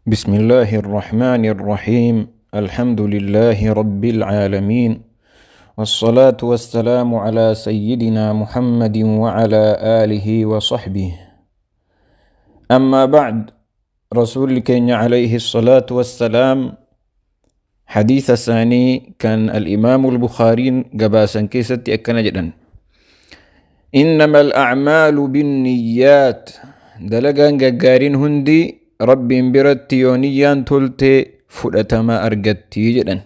بسم الله الرحمن الرحيم. الحمد لله رب العالمين، والصلاة والسلام على سيدنا محمد وعلى آله وصحبه. أما بعد، رسول كينيا عليه الصلاة والسلام حديث ثاني كان الإمام البخاري قباسا كيست أكن جدا: إنما الأعمال بالنيات. Dalagaan gaggaariin hundi Rabbiin biratti yoo niyyaan tolte fudhatama argatti jedhan.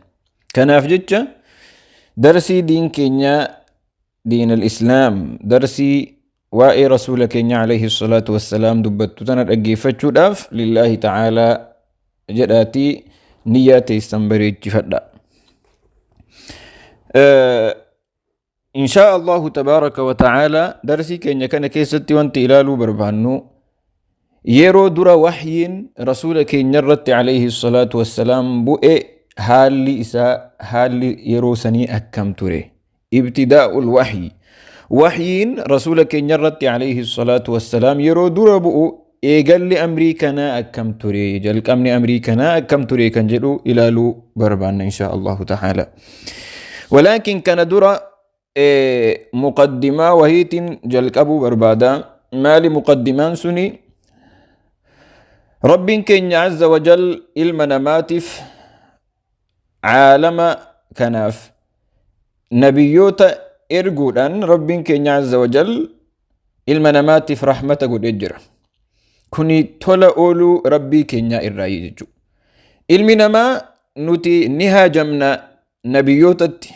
Kanaaf jecha darsii diin keenyaa, diin al-Islaam, darsii waa'ee rasuula keenya alayhi salaatu wassalaam dubbattu tana dhaggeeffachuudhaaf lillaahi ta'aalaa jedhaatii niyyaa teessan bareechifadha. Inshaa Allahu tabaaraka wa ta'aalaa darsii keenya kana keessatti wanti ilaaluu barbaannu yeroo dura waxyiin rasuula keenya irratti alayhi salaatu wassalaam bu'e, haalli isaa, haalli yeroo sanii akkam ture? Ibtidaa'ul waxyi, waxyiin rasuula keenya irratti alayhi salaatu wassalaam yeroo dura bu'u, eegalli amrii kanaa akkam ture, jalqabni amrii kanaa akkam ture kan jedhu ilaaluu barbaanna inshaa Allahu ta'ala. Walaakin kana dura muqaddimaa wahiitiin jalqabuu barbaada. Maali muqaddimaan suni? Rabbiin keenya azza wajal ilma namaatiif, caalama kanaaf nabiyyoota erguudhaan Rabbiin keenya azza wajal ilma namaatiif rahmata godhee jira. Kuni tola ooluu Rabbii keenyaa irraa jechuudha. Ilmi namaa nuti ni haajamna nabiyyootatti.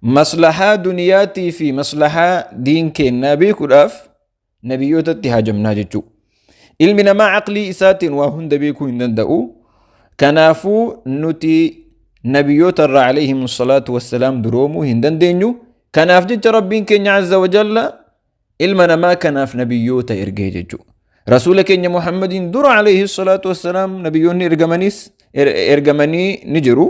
Maslahaa duniyaatii fi maslahaa diin keenyaa beekuudhaaf nabiyyootatti haajamnaa jechuudha. Ilmi namaa aqlii isaatiin waa hunda beekuu hin danda'u. Kanaafuu nuti nabiyyoota irraa alayhim salaatu wassalaam duroomuu hin dandeenyu. Kanaaf jecha Rabbiin keenya azza wa jalla ilma namaa kanaaf nabiyyoota ergee jechuudha. Rasuula keenya Muhammadiin dura alayhi salaatu wassalaam nabiyyoonni ergamanis ergamanii ni jiru.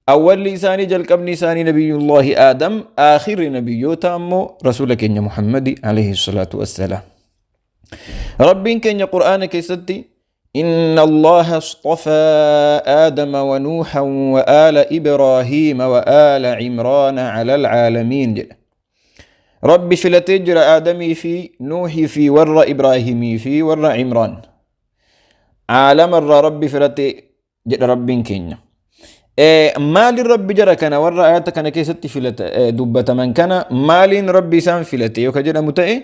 Awwalli isaanii, jalqabni isaanii Nabiyyullaahi Aadam, aakhirri nabiyyoota ammoo Rasuula keenya Muhammadi alayhi salaatu wassalaam. Rabbiin keenya Qur'aana keessatti: إن الله اصطفى آدم ونوحا وآل إبراهيم وآل عمران على العالمين jedha. Rabbi filatee jira Aadamii fi Nuuhii fi warra Ibraahimii fi warra Cimraan. Caalama irraa Rabbi filate jedha Rabbiin keenya. Maaliin Rabbi jara kana, warra ayata kana keessatti filata dubbataman kana, maaliin Rabbi isaan filate yoo ka jedhamu ta'e,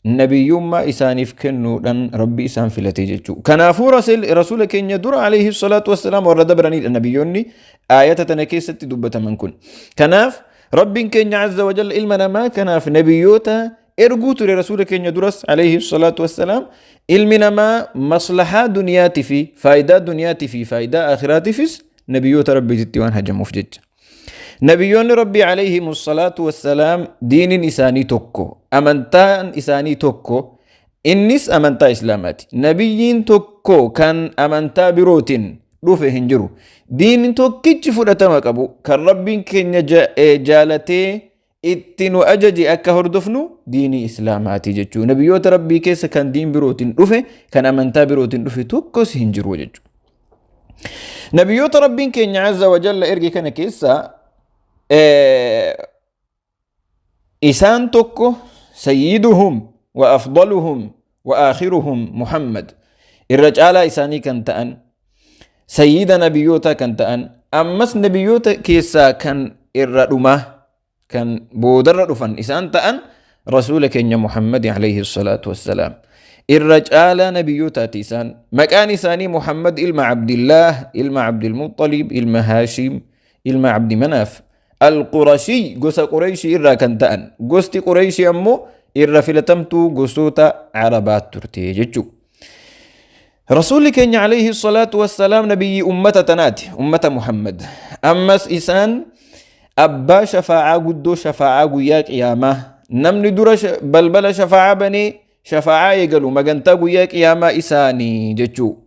nabiyyummaa isaaniif kennuudhaan Rabbi isaan filate jechuudha. Kanaafuu rasuula keenya dura alayhi salaatu wassalaam warra dabranidha nabiyyoonni ayata tana keessatti dubbataman kun. Kanaaf Rabbiin keenya azza wa jalla ilma namaa kanaaf nabiyyoota erguu ture rasuula keenya duras alayhi salaatu wassalaam. Ilmi namaa maslahaa duniyaatii fi faayidaa duniyaatii fi faayidaa akhiraatiifis nabiyyoota Rabbiititti waan hajamuuf jecha. Nabiyyoonni Rabbii alayhimu salaatu wassalaam diiniin isaanii tokko, amantaan isaanii tokko, innis amantaa Islaamaati. Nabiyyiin tokko kan amantaa birootiin dhufe hin jiru. Diinni tokkichi fudhatama qabu kan Rabbiin keenya jaalatee itti nu ajaje akka hordofnu diinii Islaamaati jechuudha. Nabiyyoota Rabbii keessa kan diin birootiin dhufe, kan amantaa birootiin dhufe tokkos hin jiru jechuudha. Nabiyyoota Rabbiin keenya azza wa jalla erge kana keessa isaan tokko, sayyiduhum wa afdaluhum wa aakhiruhum Muhammad, irra caalaa isaanii kan ta'an, sayyida nabiyyootaa kan ta'an, ammas nabiyyoota keessaa kan irra dhumaa, kan boodarra dhufan isaan ta'an, rasuula keenya Muhammad alayhi salaatu wassalaam. Irra caalaa nabiyyootaati isaan. Maqaan isaanii Muhammad ilma Abdillaah ilma Abdilmuxalib ilma Haashim ilma Abdi Manaaf Al-Qurashii, gosa Qurayshii irraa kan ta'an. Gosti Qurayshii ammoo irra filatamtuu gosoota Arabaa turte jechuudha. Rasuulli keenya alayhi salaatu wassalaam nabiyyi ummata tanaati, ummata Muhammad. Ammas isaan abbaa shafaa'aa guddoo, shafaa'aa guyyaa qiyaamaa. Namni dura balbala shafaa'aa banee shafaa'aa eegalu magantaa guyyaa qiyaamaa isaanii jechuu.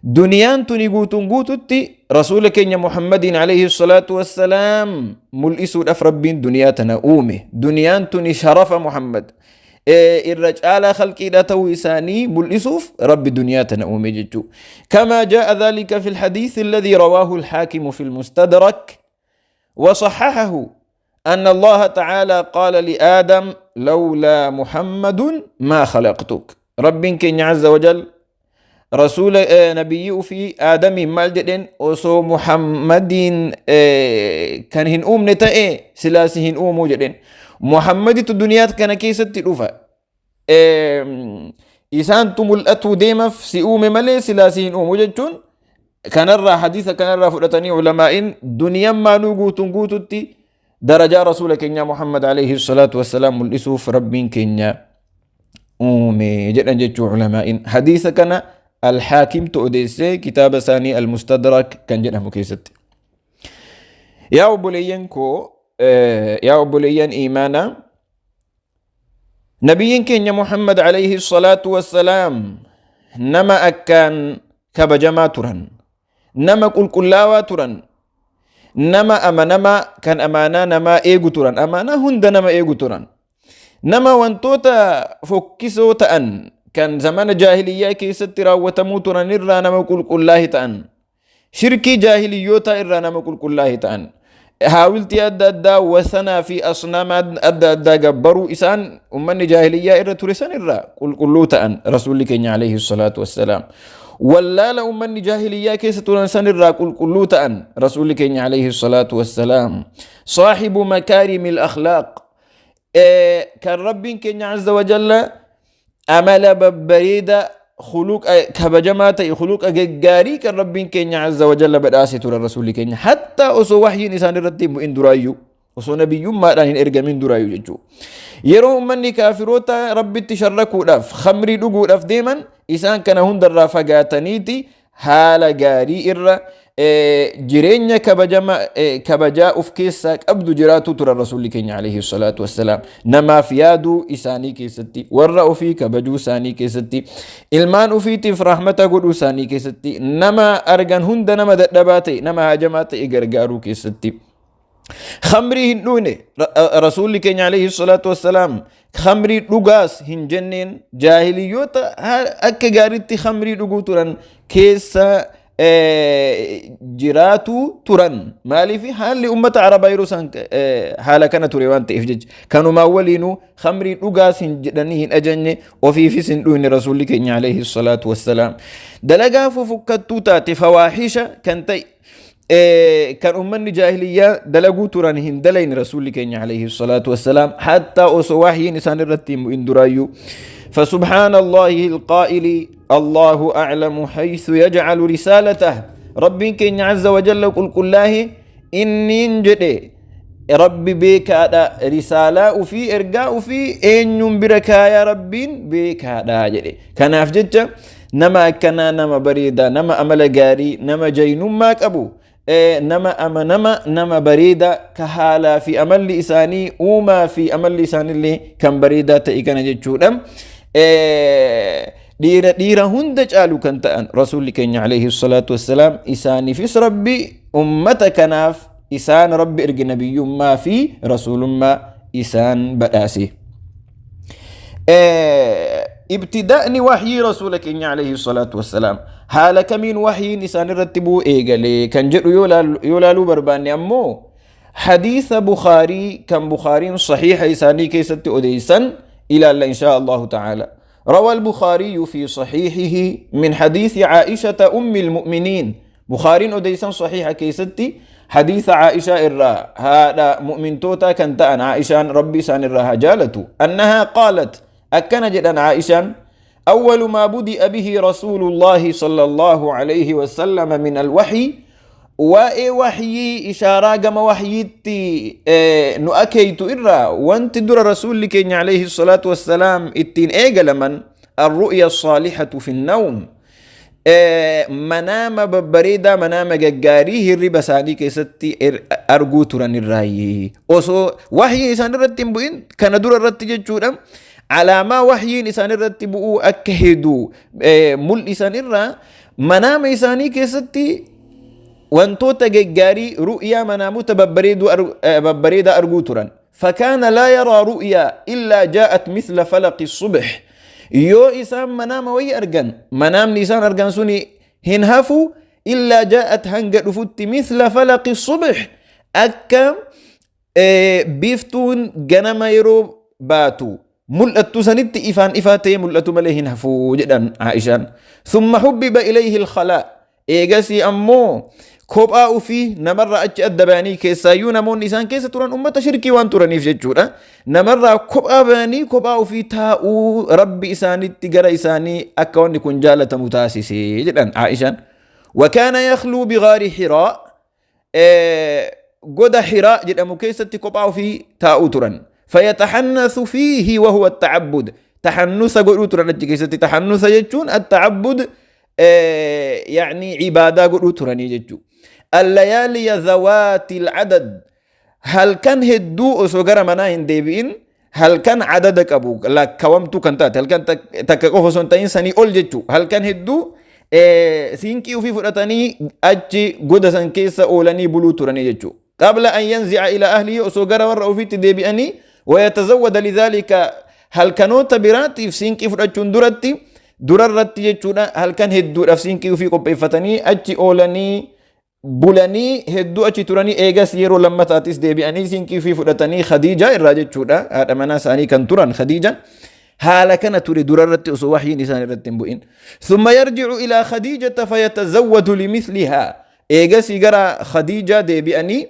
Duniyaan tuni guutuun guututti rasuula keenya Muhammadiin alayhi salaatu wassalaam mul'isuudhaaf Rabbiin duniyaa tana uume. Duniyaan tuni sharafa Muhammad. Irra caalaa khalqiidha ta'uu isaanii mul'isuuf Rabbi duniyaa tana uume jechuu. Kamaa jaa'a dhaalika fi lhadiisi alladhii rawaahu alhaakimu fi lmustadrak وصححه أن الله تعالى قال لآدم لولا محمد ما خلقتك. رب كين عز وجل رسول نبي في آدم maal jedheen? Osoo Muhammadiin kan hin uumne ta'e silaasi hin uumuu jedheen. Muhammaditu duniyaa kana keessatti dhufa. Isaantu mul'atuu deemaf si uume malee silaasi hin uumu jechuun kanarraa, hadiisa kanarraa fudhatanii ulamaa'in, duniyaan maanuu guutuun guututti darajaa rasuula keenya Muhammad alayhi salaatu wassalaam mul'isuuf Rabbiin keenya uume jedhan jechuu ulamaa'in. Hadiisa kana Alhaakimtu odeessee kitaaba isaanii Almustadrak kan jedhamu keessatti. Yaa obboleeyyan koo, yaa obboleeyyan iimaanaa, nabiyyiin keenya Muhammad alayhi salaatu wassalaam nama akkaan kabajamaa turan, nama qulqullaawaa turan, nama amanamaa kan amaanaa namaa eegu turan, amaanaa hunda nama eegu turan, nama wantoota fokkisoo ta'an kan zamana jaahiliyyaa keessatti raawwatamuu turan irraa nama qulqullaahi ta'an, shirkii jaahiliyyootaa irraa nama qulqullaahi ta'an, haawiltii adda addaa, wasanaa fi asnaama adda addaa gabbaruu isaan ummanni jaahiliyyaa irra ture san irraa qulqulluu ta'an rasuulli keenya alayhi salaatu wassalaam. Wallaala ummanni jaahiliyyaa keessa turan san irraa qulqulluu ta'an rasuulli keenya alayhi salaatu wassalaam. Saahibu makaarimil akhlaaq, kan Rabbiin keenya azza wa jalla amala babbareeda, khuluqa kabajamaa ta'e, khuluqa gaggaarii kan Rabbiin keenya azza wa jalla badhaase ture rasuulli keenya, hattaa osoo wahyiin isaan irratti hin bu'in duraayyuu, osoo nabiyyummaadhaan hin ergamin duraayyuu jechuudha. Yeroo ummanni kaafiroota Rabbitti sharrakuudhaaf khamrii dhuguudhaaf deeman, isaan kana hundarraa fagaataniiti haala gaarii irra jireenya kabajama kabajaa of keessaa qabdu jiraatu turan rasuulli keenya alayhi salaatu wassalaam. Namaaf yaaduu isaanii keessatti, warra ofii kabajuu isaanii keessatti, ilmaan ofiitiif rahmata godhuu isaanii keessatti, nama argan hunda, nama dadhabaa ta'e, nama haajamaa ta'e gargaaruu keessatti. Khamrii hin dhugne rasuulli keenya alayhi salaatu wassalaam. Khamrii dhugaas hin jenneen. Jaahiliyyoota akka gaariitti khamrii dhuguu turan keessa jiraatu turan. Maaliif? Haalli ummata Arabaa yeroo isaan haala kana ture waan ta'eef jecha. Kanumaan waliinuu khamrii dhugaas hin jedhanii hin ajajne, ofiifis hin dhugne rasuulli keenya alayhi salaatu wassalaam. Dalagaa fofokkattuu taate, fawaahisha kan ta'e, kan ummanni jaahiliyyaa dalaguu turan hin dalayne rasuulli keenya alayhi salaatu wassalaam, hattaa osoo wahyiin isaan irratti hin bu'in duraayyuu. فسبحان الله القائل الله أعلم حيث يجعل رسالته. ربي كين عز وجل قل الله إني جدي ربي beekaadha risaalaa ufii, ergaa ufii eenyuun bira kaayaa Rabbiin beekaadha jedhe. Kanaaf jecha nama akkanaa, nama bareedaa, nama amala gaarii, nama jaynummaa qabu, nama amanama, nama bareedaa, ka haalaa fi amalli isaanii, uumaa fi amalli isaaniillee kan bareedaa ta'e kana jechuudha. Dhiira dhiira hunda caalu kan ta'an rasuulli keenya alayhi salaatu wassalaam, isaaniifis Rabbi ummata kanaaf isaan Rabbi erge, nabiyyummaa fi rasuulummaa isaan badhaase. Ibtidaa'ni wahyii rasuula keenya alayhi salaatu wassalaam haala kamiin wahyiin isaan irratti bu'uu eegale kan jedhu yoo laaluu barbaanne ammoo, hadiisa Bukhaarii kan Bukhaariin sahiiha isaanii keessatti odeessan ilaalla inshaa Allahu ta'ala. روى البخاري في صحيحه من حديث عائشة أم المؤمنين. بخاري أديسا صحيح كيستي حديث عائشة إرى هذا مؤمن توتا كانت أن عائشة ربي سان إرها جالته أنها قالت، أكن جدا عائشة: أول ما بدأ به رسول الله صلى الله عليه وسلم من الوحي، waa'ee waxyii ishaaraa gama waxyiitti nu akeeytu irraa wanti dura rasuulli keenya alayhi salaatu wassalaam ittiin eegalaman الرؤيا الصالحة في النوم, manaama babbareedaa, manaama gaggaarii hirriba isaanii keessatti arguu turan irraayi. Osoo waxyiin isaan irratti hin bu'in kana dura irratti jechuudha, alaamaa waxyiin isaan irratti bu'uu akka hedu mul'isan irraa manaama isaanii keessatti wantoota gaggaarii, ru'yaa, manaamota babbareedaa arguu turan. Fakaana laa yaraa ru'yaa illaa jaa'at mithla falaqi subh. Yoo isaan manaama wayii argan, manaamni isaan argan suni hin hafu, illaa jaa'at hanga dhufutti, mithla falaqi subh, akka biiftuun ganama yeroo baatu mul'attu sanitti ifaan ifaa ta'ee mul'atu malee hin hafu jedhan Aishaan. Thumma hubbiba ilayhi al-khalaa. Eegasii ammoo kophaa ofii namarraa achi adda bayanii, keessaayyuu namoonni isaan keessa turan ummata shirkii waan turaniif jechuudha. Namarraa kophaa bayanii kophaa ofii taa'uu Rabbi isaanitti gara isaanii akka wanni kun jaalatamu taasise jedhan Aishaan. Wakaana yakhluu bighaari Hiraa, goda Hiraa jedhamu keessatti kophaa ofii taa'uu turan. Fayataxannathu fiihi wahuwa tacabbud. Taxannusa godhuu turan achi keessatti. Taxannusa jechuun at-tacabbud, yaani ibaadaa godhuu turanii jechuudha. Allayaaliya zawaati alcadad, halkan hedduu osoo gara manaa hin deebi'in, halkan cadada qabu lakkawamtuu kan taate, halkan takka qofa osoo hin ta'in sanii ol jechuudha. Halkan hedduu siinqii ofii fudhatanii achi goda san keessa oolanii buluu turanii jechuudha. Qabla an yanzi'a ila ahlihi, osoo gara warra ofiitti deebi'anii, wayatazawwada lidhalika, halkanoota biraatiif siinqii fudhachuun duratti durarratti jechuudha, halkan hedduudhaaf siinqii ofii qopheeffatanii achi oolanii bulanii hedduu achi turanii, eegas yeroo lammataatis deebi'anii siinqii ofii fudhatanii Khadiijaa irraa jechuudha, haadha manaa isaanii kan turan Khadiijaan. Haala kana ture durarratti osoo wahyiin isaan irratti hin bu'in. Thumma yarji'u ilaa Khadiijata fayatazawwadu limithlihaa. Eegasii gara Khadiijaa deebi'anii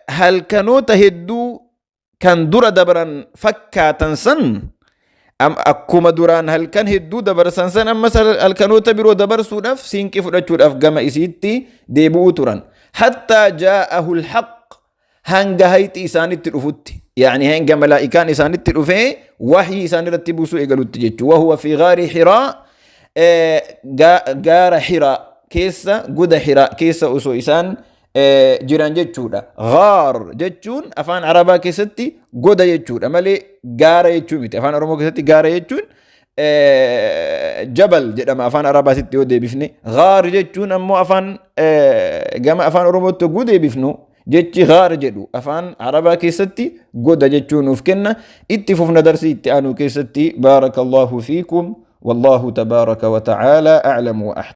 halkanoota hedduu kan dura dabran fakkaatan san, akkuma duraan halkan hedduu dabarsan san ammas halkanoota biroo dabarsuudhaaf siinqii fudhachuudhaaf gama isiitti deebi'uu turan. Hattaa jaa'ahu alhaq, hanga hayxi isaanitti dhufutti, yaani hanga malaa'ikaan isaanitti dhufee wahyii isaan irratti buusuu eegalutti jechuudha. Wahuwa fi gaari Hiraa, gaara Hiraa keessa, goda Hiraa keessa osoo isaan jiran jechuudha. Gaar jechuun afaan Arabaa keessatti goda jechuudha malee gaara jechuu miti. Afaan Oromoo keessatti gaara jechuun jabal jedhama afaan Arabaatitti yoo deebifne. Gaar jechuun ammoo afaan gama afaan Oromootti yogguu deebifnu, jechi gaar jedhu afaan Arabaa keessatti goda jechuu nuuf kenna. Itti fufna darsii itti aanu keessatti. Baarakallahu fiikum. Wallahu tabaaraka wa ta'aalaa a'lamu wa ahkam.